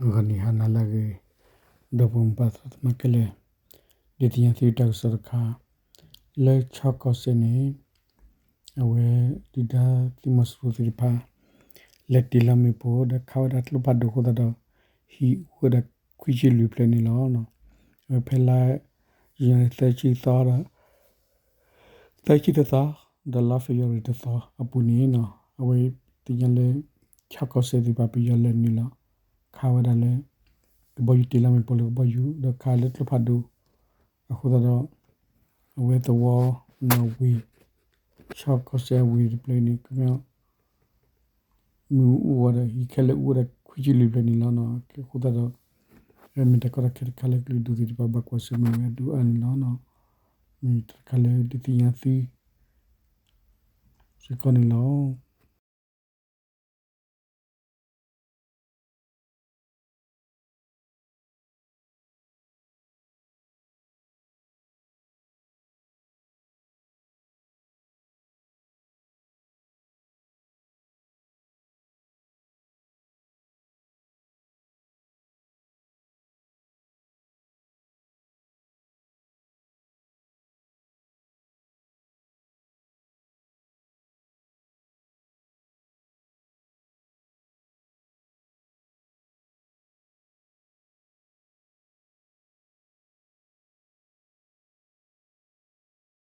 ဂီၤနံၤဟါနၤလၢအဂ့ၤ, ဒီပုၢ်ဝဲၢ်ပှၤသးသမါခဲလၢာ်, ဒုးသ့ၣ်ညါသုတၢ်ကစီၣ်တခါ, လၢချီကီၢ်စဲၣ်န့ၣ် အဝဲဒုၣ်ဒါသုးမီၤစိရိၤသ့ၣ်တဖၣ် လဲၤတ့ၢ်လီၤမ့ၣ်ပိၢ်ဒီးခးဝဲဒၣ်ကျိဖးဒိၣ်အဃိသတးဒီး ဟံၣ်အိၣ်ဝဲဒၣ်ခွံဆံလွံၢ်ဖျၢၣ်န့ၣ်လီၤ. အဝဲဖဲလါ ယနူၤအါရံၤသၢဆံသီဒီး သၢဆံတသီ ဒီးလါဖ့ၤဘြူၤအါရံၤတသီအပူၤန့ၣ် အဝဲသ့ၣ်ညါလၢ ချီကီၢ်စဲၣ်သ့ၣ်တဖၣ်ပယီၤလဲၤနုာ်လီၤ ခးဝဲဒၣ်လၢ ကဘီယူၤ တ့ၢ်လီၤမ့ၣ်ပိၢ်လၢကဘီယူၤ ဒီးခးလၢကျိဖးဒိၣ် အဃိသတးဒီး အဝဲသဝီ နီၣ်ဝ့ၢ် ချီကီၢ်စဲၣ်အဝ့ၢ်တဖျၢၣ်န့ၣ် ကမ့ၢ် မ့ၣ်အူအိၣ်ဝဲဒီး ဟံၣ်ခဲလၢာ်အိၣ်ဝဲဒၣ်ခွံဆံလွံၢ်ဖျၢၣ်န့ၣ်လီၤ. အဃိသတးဒီး မ့ၢ်တၢ်ကီတၢ်ခဲတခါလၢကလုာ်ဒူၣ်သ့ၣ်တဖၣ်ဘၣ်ကွၢ်ဆၢၣ်မဲာ်ဝဲဒိၣ်အါန့ၣ်လီၤ. မ့ၢ်တၢ်တခါလၢဒုးသ့ၣ်ညါသု စ့ၢ်ကီးန့ၣ်လီၤ.